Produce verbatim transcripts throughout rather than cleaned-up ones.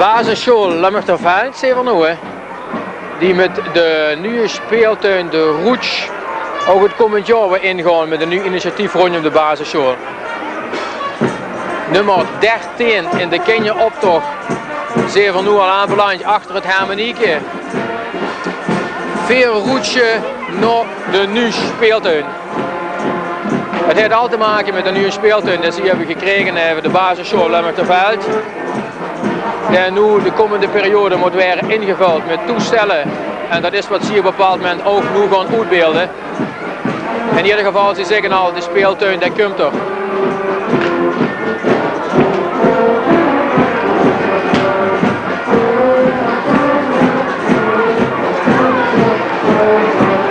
Basissjool Lemmerterveld, Zevenhoewe, die mit de nuje speeltuin De Roets ouch 't kómmend jaor weer ingaon mit ein nuuj initiatief róndjóm de basissjool. Nummer dertien in de kinjeroptoch. Zevenhoewe al aanbelandj achter 't hermenieke. Veer roetsje nao de nuuj speeltuin. 't Haet al te make mit de nuje speeltuin die ze höbbe gekrege, eh, de basissjool Lemmerterveld. Die noe de kómmende periode mót waere ingevöld mit toestelle. En dat is wat ze op e bepaald moment ouch noe gaon oetbeelde. In eder geval, ze zègke al, de speeltuin, dae kump d'r.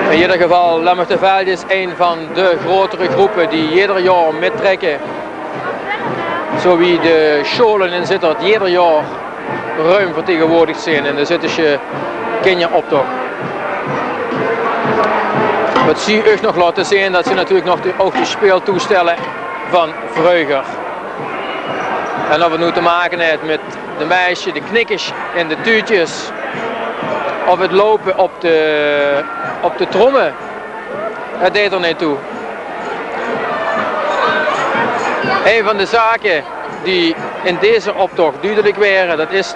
In eder geval, Lemmerterveld is ein van de grotere gróppe die jeder jaor mittrèkke. Zo wie de sjoole in Zitterd jeder jaor ruim vertegenwoordigd zeen in de Zittesje kinjeroptoch. Wat ze uch nog laote zeen, dat zeen natuurlik nog de, ouch de speeltoestelle van vreuger. En of 't noe te make haet mit de meisje, de knikkers in de tuutjes, of 't loupe op de, op de tromme, 't deit d'r neet toe. Ein van de zake die in deze optoch dudelik waere, dat is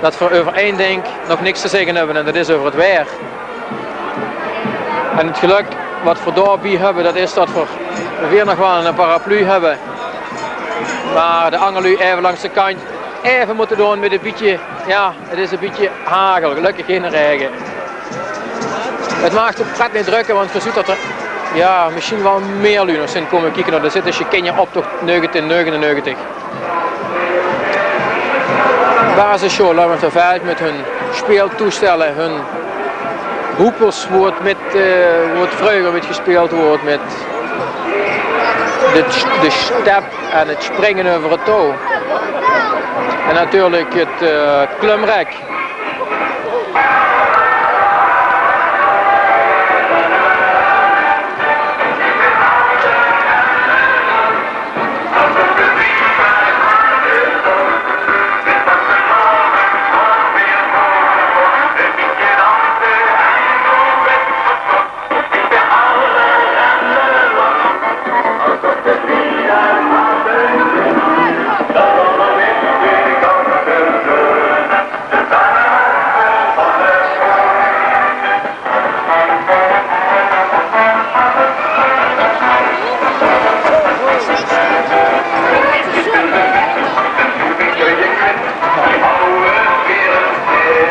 dat v'r euver ein dink nog niks te zègke höbbe en dat is euver 't waer. En 't gelök wat v'r daobie höbbe, dat is dat v'r weer nog waal 'n paraplu höbbe. Mer de anger luuj effe langs de kantj effe mótte doon mit e bietje, jao, 't is e bietje hagel, gelökkig gein raege. 't Maag de pret neet drökke, want geer zuut dat d'r, jao, mesjien waal mieë luuj nog zeen kómme kieke nao de Zittesje kinjeroptoch negentien negenennegentig. Basissjool Lemmerterveld mit hun speeltoestelle, hun hoepers, wo 't mit, eh, wo 't vreuger mit gespeeld woort, mit de, de step en 't springe euver 't touw. En natuurlik 't, eh, 't klumrek.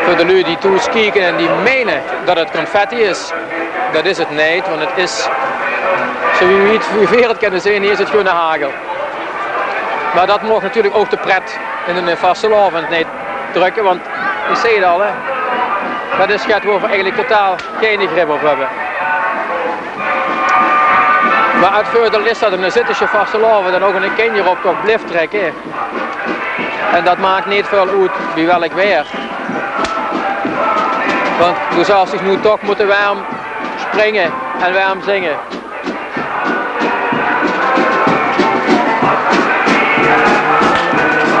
Veur de luuj die thoes kieke en die meine dat 't confetti is, dat is 't neet, want 't is, zo wie, wie veer 't kinne zeen, hie is 't gewone hagel. Mer dat maag natuurlik ouch de pret in de vastelaovend neet drökke, want ich zag 't al, hè. Dat is get wo v'r eigelik totaal geine grip op höbbe. Mer 't veurdeil is dat 'ne Zittesje vastelaovend en ouch 'ne kinjeroptoch blief trèkke. En dat maak neet väöl oet bie welk waer. Want doe zals dich noe toch mótte werm springe en werm zinge.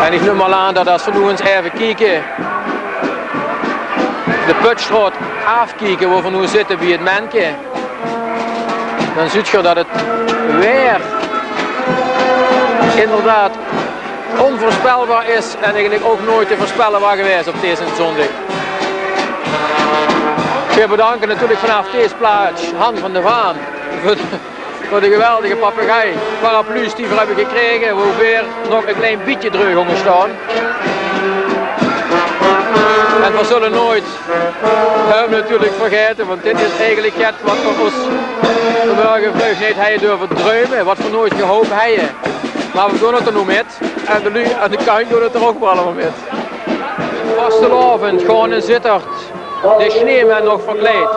En ich num al aan dat es v'r noe ins effe kieke, de Pötstraot aafkieke, wo v'r noe zitte bie 't Menke, dan zuut geer dat 't waer inderdaad ónveurspelbaar is en eigelik ouch noeats te veurspelle waor gewaes op deze zóndig. Veer bedanke natuurlik vanaaf dees plaats Han van de Vaan veur de, veur de geweldige papegei paraplu's die veer höbbe gekrege, wo veer nog e klein bietje dreug ónger staon. En veer zulle noeats häöm natuurlik vergaete, want dit is eigelik get wat veer ós vanmorge vreug neet hawwe durve druime, wat veer noeats gehaop hawwe. Mer veer doon 't d'r noe mit. En de luuj aan de kantj doon 't d'r ouch waal allemaol mit. Vastelaovend, gaon in Zitterd, de sneeman nog verkleid.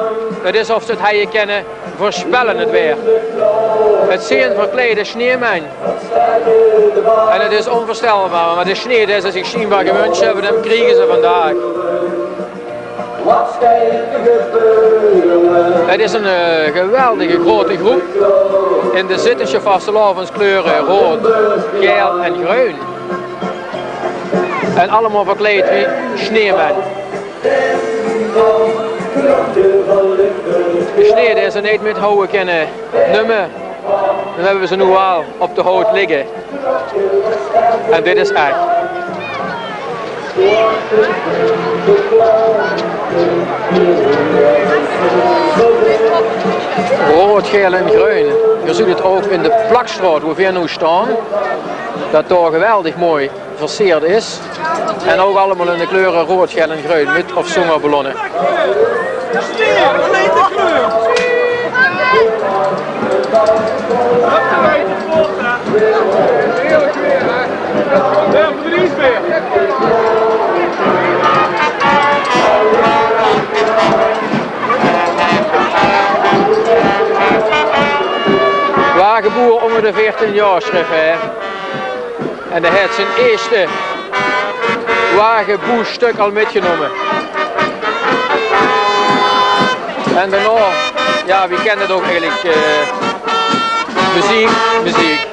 't Is of ze 't hawwe kinne veurspelle, 't waer. 't Zeen verkleide sneeman. En 't is ónveurspelbaar, mer de snee dae ze zich sjienbaar gewunsj höbbe, dae kriege ze vandaag. 't Is 'n, eh, geweldige groeate groep in de Zittesje vastelaoveskleure roead, gael en greun. En allemaol verkleid wie sneeman. De snee die ze neet mit houwe kinne numme, dan höbbe ze noe waal op de hout ligke. En dit is ech. Roead, gael en greun. Geer zuut 't ouch in de Plakstraot, wo veer noe staon, dat dao geweldig mooi verseerd is. En ouch allemaol in de kleure roead, gael en greun, mit of zónger ballonne. Wageboer ónger de veertien jaor, sjrif hae. En dae haet zien ierste wageboesjtök al mitgenómme. En daonao, jao, wie kint 't ouch eigelik, eh, meziek, meziek.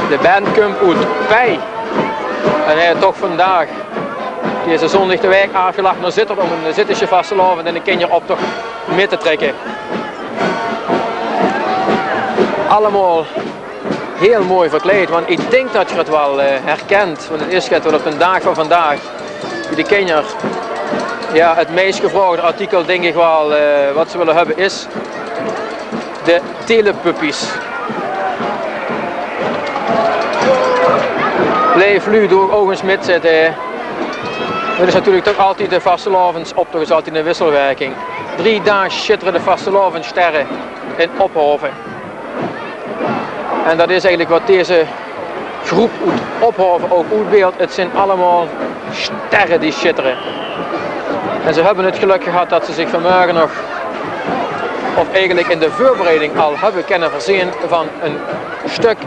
De band kump oet Pey. En hae haet toch vandaag, deze zóndig, de waeg aafgelag nao Zitterd óm ein Zittesje vastelaovend en de kinjeroptoch mit te trèkke. Allemaol hiel mooi verkleid, want ich dink dat geer 't waal, eh, herkint, want 't is get wat op d'n daag van vandaag bie de kinjer, jao, 't meis gevraogde artikel, dink ich waal, eh, wat ze wille höbbe, is de Telepuppies. Leef luuj, doot ouch ins mitzitte, hè. 't Is natuurlik toch altied de vastelaovesoptoch, is altied 'n wisselwerking. Drie daag sjittere de vastelaovessterre in Ophoven. En dat is eigelik wat deze groep oet Ophoven ouch oetbeeldt. 't Zeen allemaol sterre die sjittere. En ze höbbe 't gelök gehad dat ze zich vanmorge nog, of eigelik in de veurbereiding al, höbbe kinne veurzeen van e sjtök,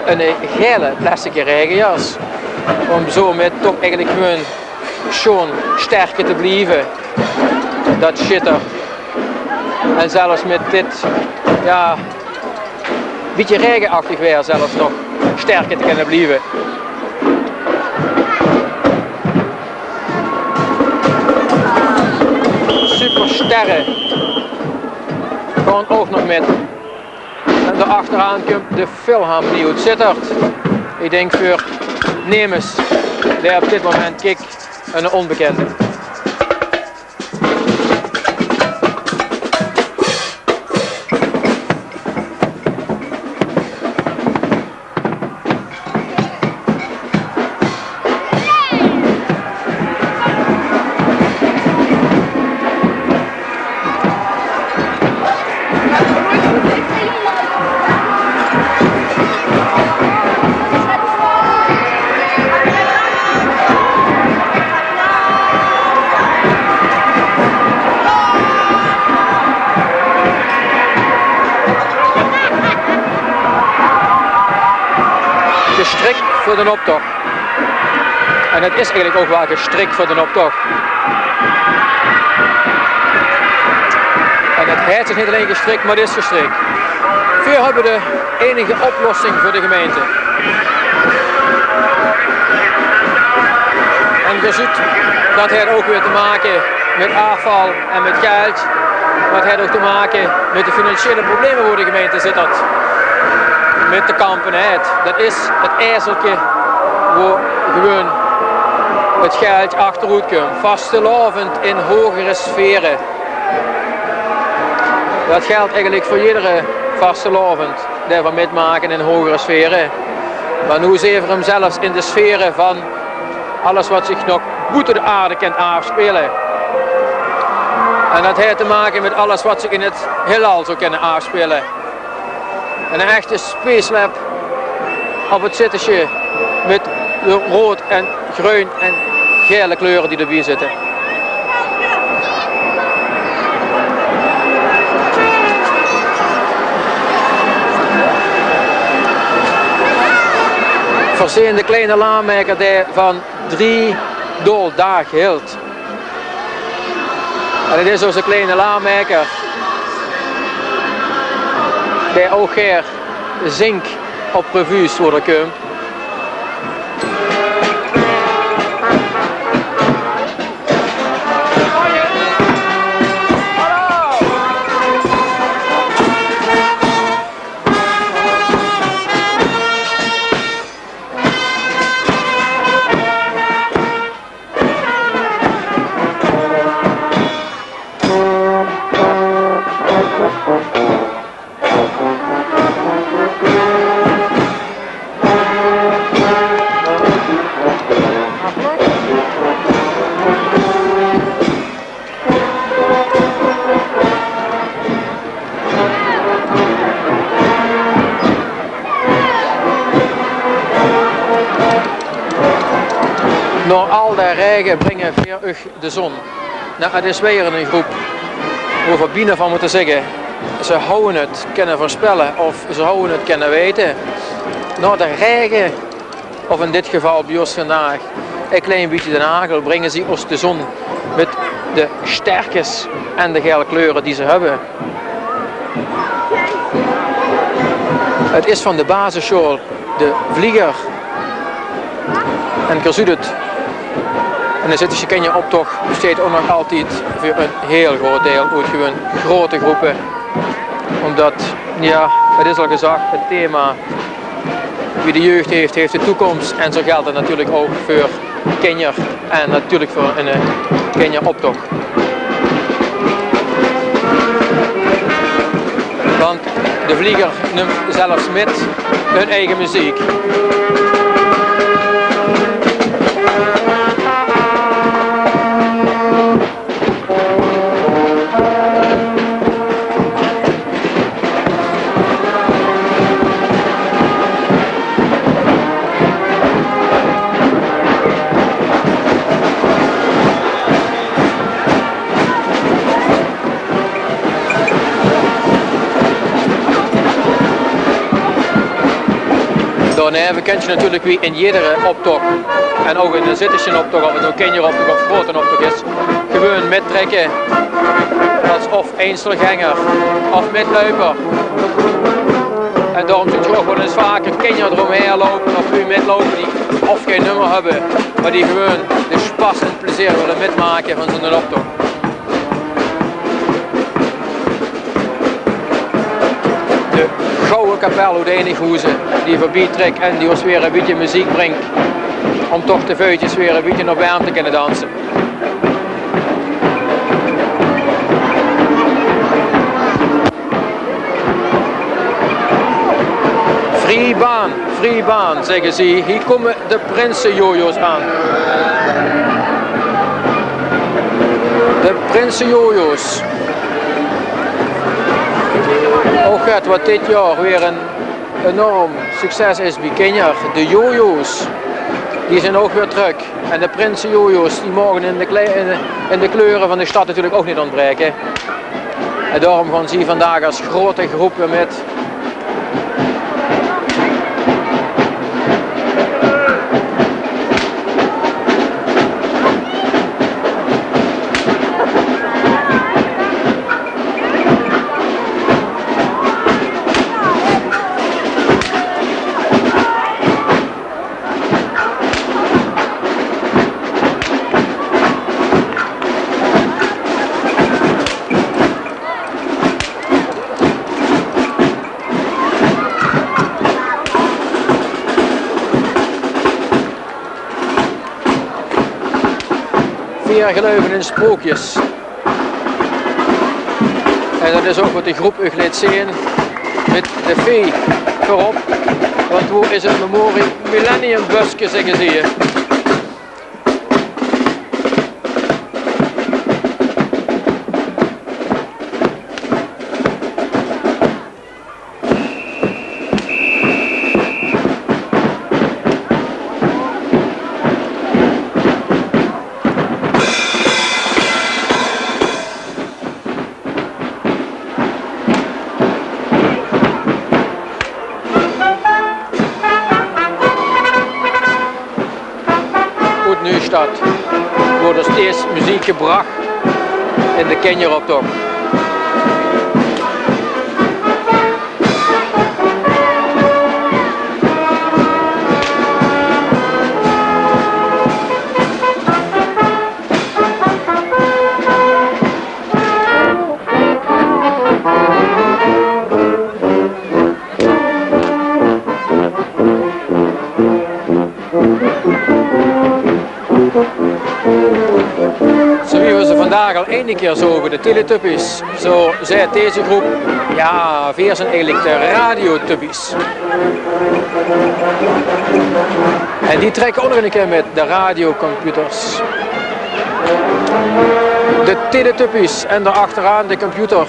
'n gaele plastic raegejas. Óm zoe mit toch eigelik gewoon sjoon sterke te blieve. Dat sjitter. En zelfs mit dit, jao, bietje raegeachtig waer zelfs nog sterke te kinne blieve. Supersterre. Gaon ouch nog mit. En dao achteraan kump de Philharmonie oet Zitterd. Ich dink veur nemes dae op dit moment kik, 'n ónbekènde. Gesjtrik veur d'n optoch. En 't is eigelik ouch waal gesjtrik veur d'n optoch. En 't haet zich neet allein gesjtrik, mer 't is gesjtrik. Veer höbbe de einige oplossing veur de gemeinte. En geer zuut, dat haet ouch weer te make mit aafval en mit geld. Dat haet ouch te make mit de financiële probleme wo de gemeinte Zitterd mit te kampe haet. Dat is 't aezelke wo gewoon 't geld achteroet kump. Vastelaovend in hogere sfere. Dat gelt eigelik veur eder vastelaovend dae veer mitmake in hogere sfere. Mer noe zeen veer 'm zelfs in de sfere van alles wat zich nog boete de aarde kint aafspeule. En dat haet te make mit alles wat zich in 't heelal zou kinne aafspeule. 'n Echte spacelap op 't zittesje mit de roead en greun en gaele kleure die d'rbie zitte. Veer zeen de kleine laanmaeker dae van drie dooldaag hilt. En 't is ózze kleine laanmaeker dae ouch gaer zink op revues wo 'r kump. Nao al de raege bringe veer uch de zon. Noe, 't is weer 'n groep wo veer bienao van mótte zègke: ze hawwe 't kènne veurspèlle of ze hawwe 't kènne weite. Nao de raege, of in dit geval bie ós vandaag e klein bietje de hagel, bringe ze ós de zon mit de sjterkes en de gael kleure die ze höbbe. 't Is van de basissjool De Vlieger. En geer zuut 't, 'ne Zittesje kinjeroptoch besteit ouch nog altied veur 'n hiel groot deil oet gewoon grote groepe. Ómdat, jao, 't is al gezag, 't thema: wie de jeug haet, haet de toekóms. En zoe gelt 't natuurlik ouch veur kinjer en natuurlik veur 'ne, eh, kinjeroptoch. Want De Vlieger nump zelfs mit hun eige meziek. Daoneve kènt geer natuurlik wie in jedere optoch, en ouch in 'ne Zittesjenoptoch, of 't noe kinjeroptoch of groetenoptoch is, gewoon mittrèkke es of einzelgenger of mitlouper. En daorum zuut geer ouch waal ins vaker kinjer d'romhaer loupe of noe mitloupe die of gein nummer höbbe, mer die gewoon de sjpas en 't plezeer wille mitmake van zoe'n optoch. De Gouwe Kapel oet Einichhoeze, die veurbie trèk en die ós weer e bietje meziek bringk, óm toch de veutjes weer e bietje op werm te kènne danse. Vrie baan, vrie baan, zègke ze. Hie kómme de prinsejojo's aan. De prinsejojo's. Ouch get wat dit jaor weer 'n enorm succes is bie kinjer. De jojo's, die zeen ouch weer trök. En de prinsejojo's, die moge in de klei-, in de, in de kleure van de sjtad natuurlik ouch neet óntbraeke. En daorum gaon zie vandaag es groete groep weer mit. Veer geluive in sprookjes. En det is ouch waat de groep uch leet zeen mit de fee veurop. Want wo is 't Memorial Millennium Buske, zègke ze hie. Is meziek gebrach in de kinjeroptoch. Zoe wie we ze vandaag al eine kier zoge, de Teletubbies, zoe zaet deze groep: jao, veer zien eigelik de Radiotubbies. En die trèkke ouch nog eine kier mit, de radiocomputers. De Teletubbies en dao achteraan de computer.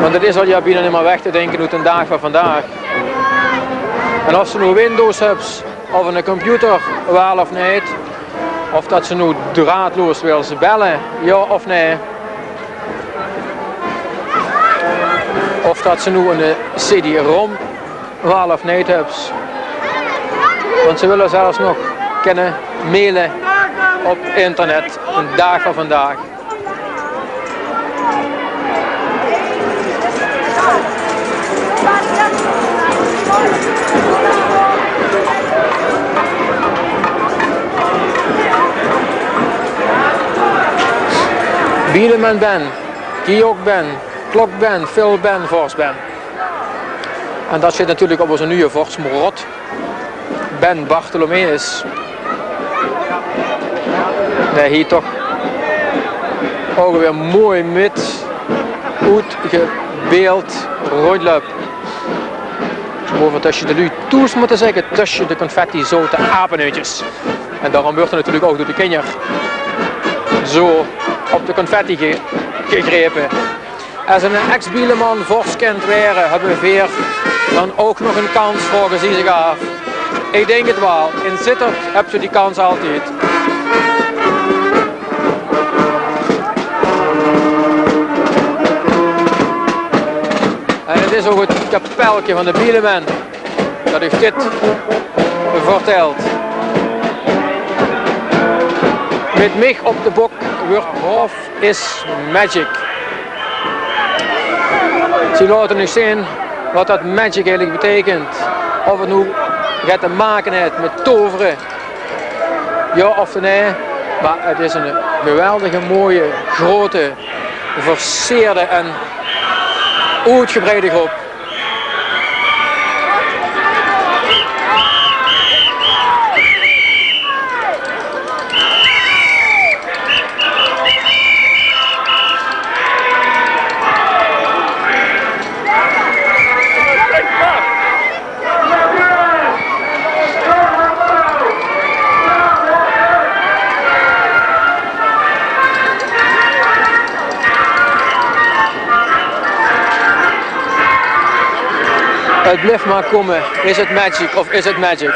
Want 't is al, jao, bienao neet mie weg te dinke oet d'n daag van vandaag. En of ze noe Windows höbs, of eine computer, waal of neet, of det ze noe draadloos wils belle, jao of nae, of det ze noe ein CD-ROM waal of neet höbs. Want ze wille zelfs nog kinne maile op internet, d'n daag van vandaag. Bieleman Ben, Kiosk Ben, Klok Ben, Fil Ben, Vors Ben. En det zit natuurlik op ózze nuje vors Morot, Ben Bartholomeus. Dae hie toch ouch weer mooi mit oetgebeeld róndjlöp. Woe v'r tösje de luuj toes mótte zègke, tösje de confetti-zote apeneutjes. En daorum wuuert 'r natuurlik ouch door de kinjer zoe op de confetti ge-, gegrepe. Es 'ne ex-Bieleman vors kint waere, höbbe veer dan ouch nog 'n kans, vraoge zie zich aaf. Ich dink 't waal. In Zitterd höbs se die kans altied. En 't is ouch 't kapelke van de Bieleman det uch dit vertèlt. Mit mich op de bok wuuert Hof is Magic. Ze laote uch zeen waat det magic eigelik beteikent. Of 't noe get te make haet mit tovere, jao of nae. Mer 't is 'n geweldige, mooie, grote, verseerde en oetgebreide groep. 't Blief mer kómme. Is 't magic of is 't magic?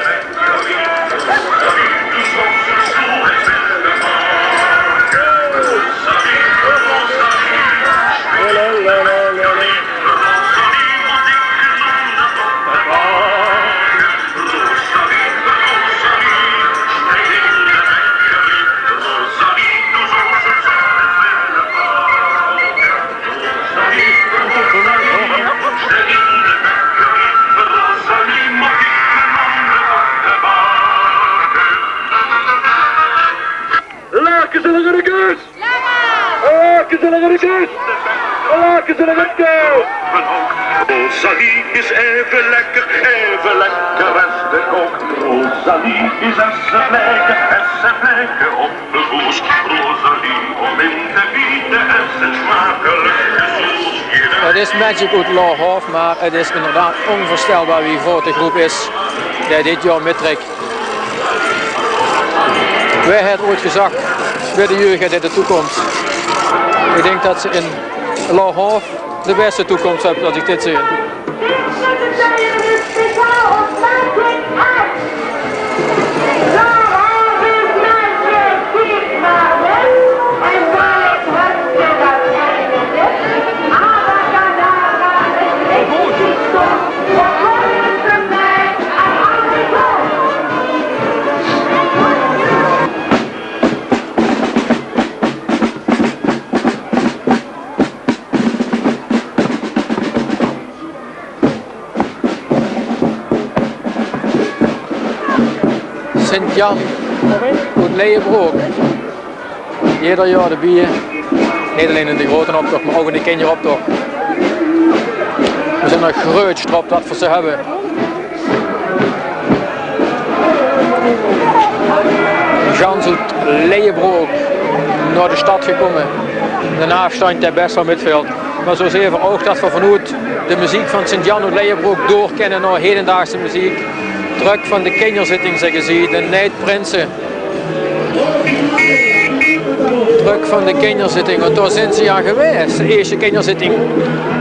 Laerkes en Runnekes! Laerkes en Runnekes! Laerkes en Runnekes! Rosalie is eve lekker, eve lekker es de kok. Rosalie is es ze pleike, es ze pleike op de koers. Rosalie om in te biete es ze smakelik de soes. 't Is Magic oet Lorhof, mer 't is inderdaad ónveurstelbaar wie groot de groep is die dit jaor mittrèk. Wae haw 't oeats gezag? Wae de jeug haet in de toekóms. Ich dink det ze in Lorhof de bèste toekóms höbbe, es ich dit zeen. Sint-Jan oet Leijenbrook. Jeder jaor d'rbie. Neet allein in de groten optoch, mer ouch in de kinjeroptoch. Veer zeen d'r gruuets drop dat veer ze höbbe. Gans oet Leijenbrook nao de stad gekómme. D'n aafstandj dae bès waal mitvilt. Mer zoe zeen veer ouch dat veer vanoet de meziek van Sint-Jan oet Leijenbrook door kinne nao hedendaagse meziek. Trök van de kinjerzitting, zègke ze, de Nijdprinse. Trök van de kinjerzitting, want dao zeen ze al gewaes. De ierste kinjerzitting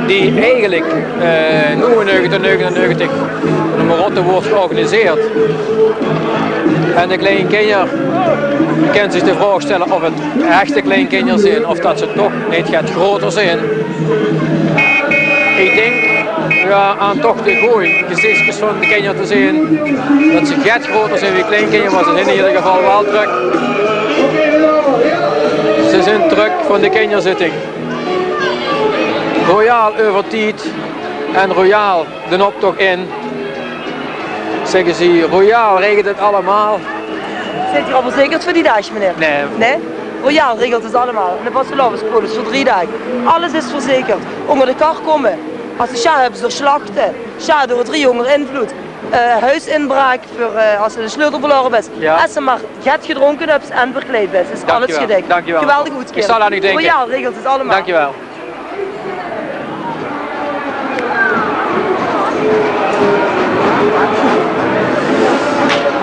die eigelik, eh, noe in negentien negenennegentig in Marotte woort georganiseerd. En de klein kinjer, kint zich de vraog stelle of 't echte klein kinjer zeen, of dat ze toch neet get groter zeen. Ich dink, jao, aan toch de gooj gezichskes van de kinjer te zeen, dat ze get groter zeen wie klein kinjer, mer ze zeen in eder geval waal trök. Ze zeen trök van de kinjerzitting. Royaal euver tied en royaal d'n optoch in. Zègke ze, Royaal regelt 't allemaol. Zeet geer al verzekerd veur die daag, meneer? Nae. Nae? Royaal regelt 't allemaol. En de vastelaovespolis veur drie daag. Alles is verzekerd. Ónger de kar kómme. Es ze sjaar höbbe, ze slachte. Sjaar door drie ónger invlood. Eh, hoesinbraak veur, eh, es de sleutel verlaore is. Jao. Es ze mer get gedrónke höbbe en verkleid is, is alles gedèk. Dankjewel. Geweldige oetkaering. Ich zal aan uch dinke. Royaal regelt 't allemaol. Dankjewel.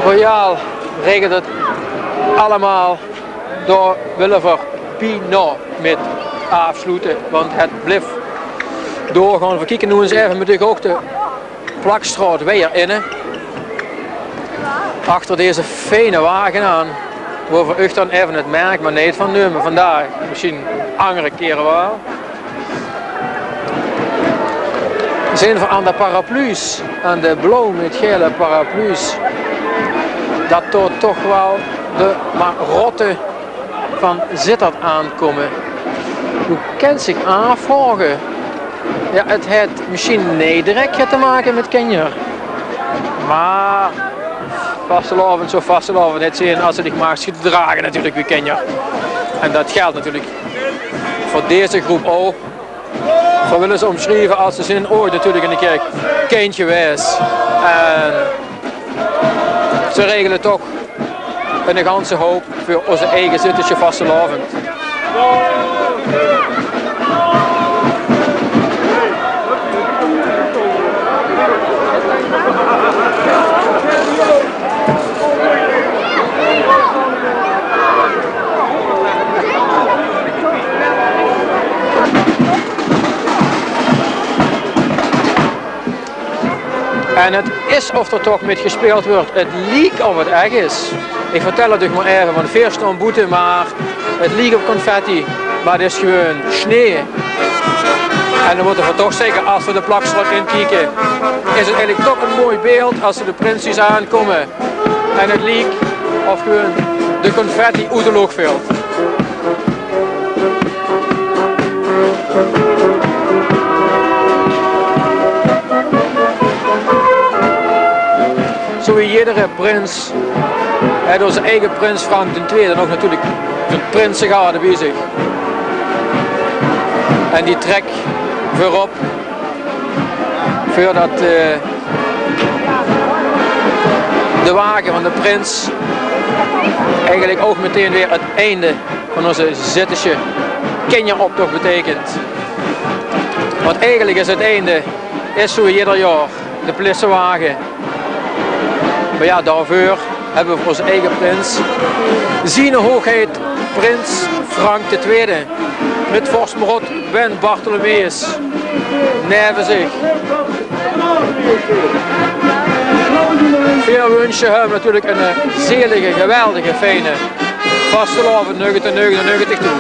Royaal regelt 't allemaol. Dao wille veer bienao mit aafsloete, want 't blif doorgaon. Veer kieke noe ins effe mit uch ouch de Plakstraot weer inne. Achter deze fijne wage aan, woe veer uch dan effe 't merk mer neet van numme vandaag. Mesjien anger kiere waal. Zeen veer aan de paraplu's, aan de blauw mit gele paraplu's, dat dao toch waal de Marotte van Zitterd aankómme. Doe kins dich aafvraoge. Jao, 't haet mesjien neet direk get te make mit kinjer. Mer vastelaovend, zoe vastelaovend haet zin es se dich maags gedrage natuurlik wie kinjer. En dat gelt natuurlik veur deze groep ouch. Veer wille ze ómsjrieve es ze zeen oeats natuurlik in de kierk kind gewaes. En ze regele toch 'ne ganse houp veur ózze eige Zittesje vastelaovend. En 't is of d'r toch mit gespeeld wuuert. 't Liek of 't ech is. Ich vertèl 't uch mer effe, want veer staon boete, mer 't liek op confetti, mer 't is gewoon snee. En dan mótte veer toch zègke, es veer de Plakstraot inkieke, is 't eigelik toch e mooi beeld es ze de prins zeen aankómme en 't liek of gewoon de confetti oet de loch vilt. Zoe wie jedere prins haet ózze eige prins Frank d'n Twiede ouch natuurlik de prinsegarde bie zich. En die trèk veurop veurdat, eh, de wage van de prins eigelik ouch meteen weer 't einde van ózze Zittesje kinjeroptoch beteikent. Want eigelik is 't einde, is zoe wie jeder jaor, de plissewage. Mer jao, daoveur höbbe veer veur ózze eige prins, Ziene Hoogheid Prins Frank d'n Twiede, mit vors Marot Ben Bartholomeus neve zich. Veer wunsje häöm natuurlik 'ne zelige, geweldige, fijne vastelaovend negentien negenennegentig toe.